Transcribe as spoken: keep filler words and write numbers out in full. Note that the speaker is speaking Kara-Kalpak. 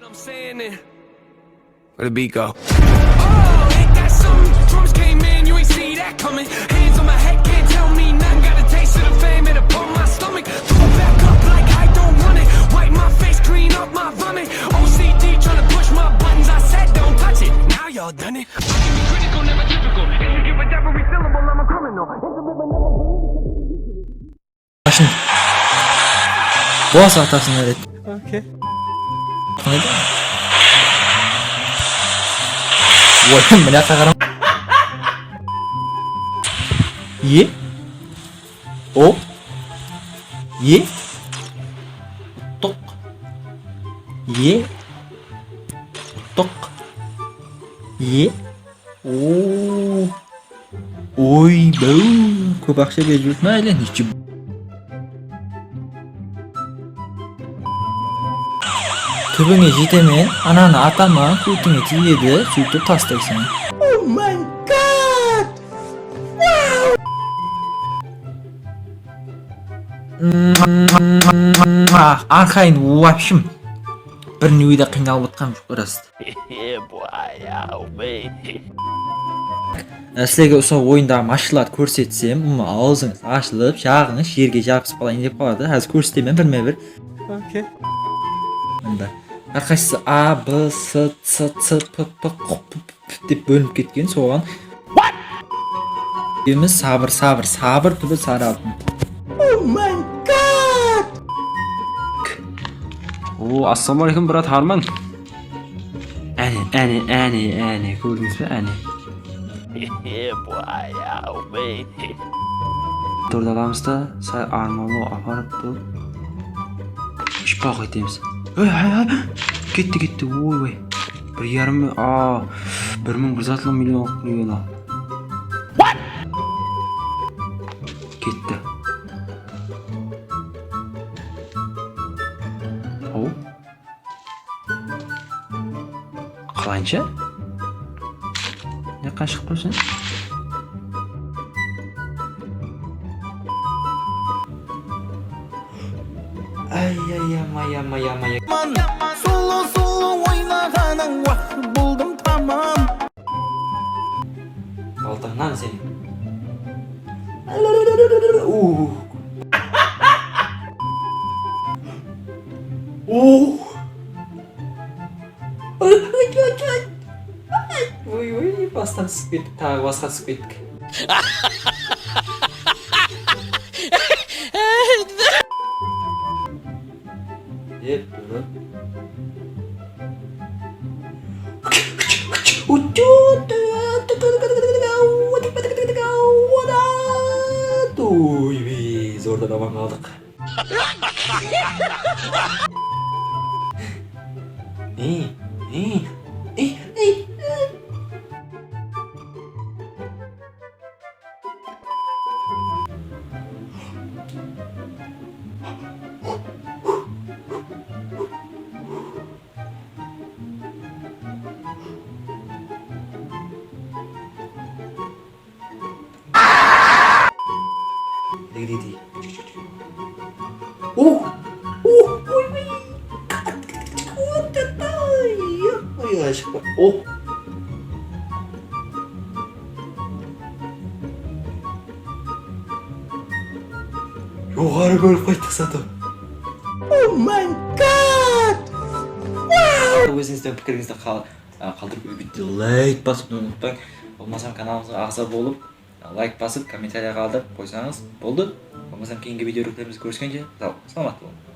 I'm saying it. Where the beat go? Oh, ain't that something? Drums came in, you ain't see that coming. Hands on my head, can't tell me nothing. Got a taste of the fame, it'll pump my stomach. Throw it back up like I don't want it. Wipe my face, clean up my vomit. O C D tryna push my buttons. I said don't touch it. Now y'all done it. I can be critical, never typical. If you give a devil every syllable, I'm a criminal. Ashın. Bolas atasın beredi. Okey. Oy, mına qaqaram. Ye. O. Ye. Toq. Ye. Toq. Ye. Oo. Oy, báw, kóp aqsha berip júrsin, áylen, ichi. Túbińe jetemen, ananı ataman, kótińe tiyedi, sóytip tastaysań. Oh my God! Wow! Arqayın, вообщем, bir newede qıynalıp atqanım joq, rast. Yeah, boy, yeah, boy. Sizlerge usı oyındaǵı mashqalardı kórsetsem, umm, awzıńız ashılıp, jaǵıńız jerge jabısıp qalayın dep qaladı. Házir kórsetemen birme-bir. Okey. Mında. Hár qaysısı A, B, C, C, C, P, P, Q, P, P, P dep bólinip ketken, soǵan. What? Sabır, sabır, sabır túbi sarı altın. Oh my God! Oo, assalawma aleykum, brat Harman. Áne, áne, áne, áne, kórdińiz be, áne. Tordı alamız da, sál armalı aparıp turıp, shıpaq etemiz. Hey, hey, hey! Ketti, ketti, oy, oy. Bir yarım, a, bir mıń bir zatlı millionlıq millionlar. What? Ketti. Aw. Qalayınsha? Ne qashıp qoysań? Ay, ay, amay, amay, amay. Solo, solo oynaǵanıń waqıt boldım tamam. Baltańnan sen. Uh. Uh. Oy, oy, oy, oy. Oy, oy, bastan túsip kettik, taǵı basqa túsip kettik. Dep, durıp. Oy, zordan aman qaldıq. Ey, ey, ey, ey, ey. Digi, digi, digi. Uh! Uh! Oy, oy! Oy, oy, shıqpa. Oh! Joqarı kórip qayttıq, sato. Oh my God! Wow! Ózińizdiń pikirińizdi qal-, a, qaldırıp, úlgide layk basıp unıtpań. Bolmasam kanalımızǵa aǵza bolıp, a, layk basıp, kommentariya qaldırıp qoysańız boldı. Bolmasam keyingi videoroliklerimizde kóriskenshe, saw, salamat bolıń.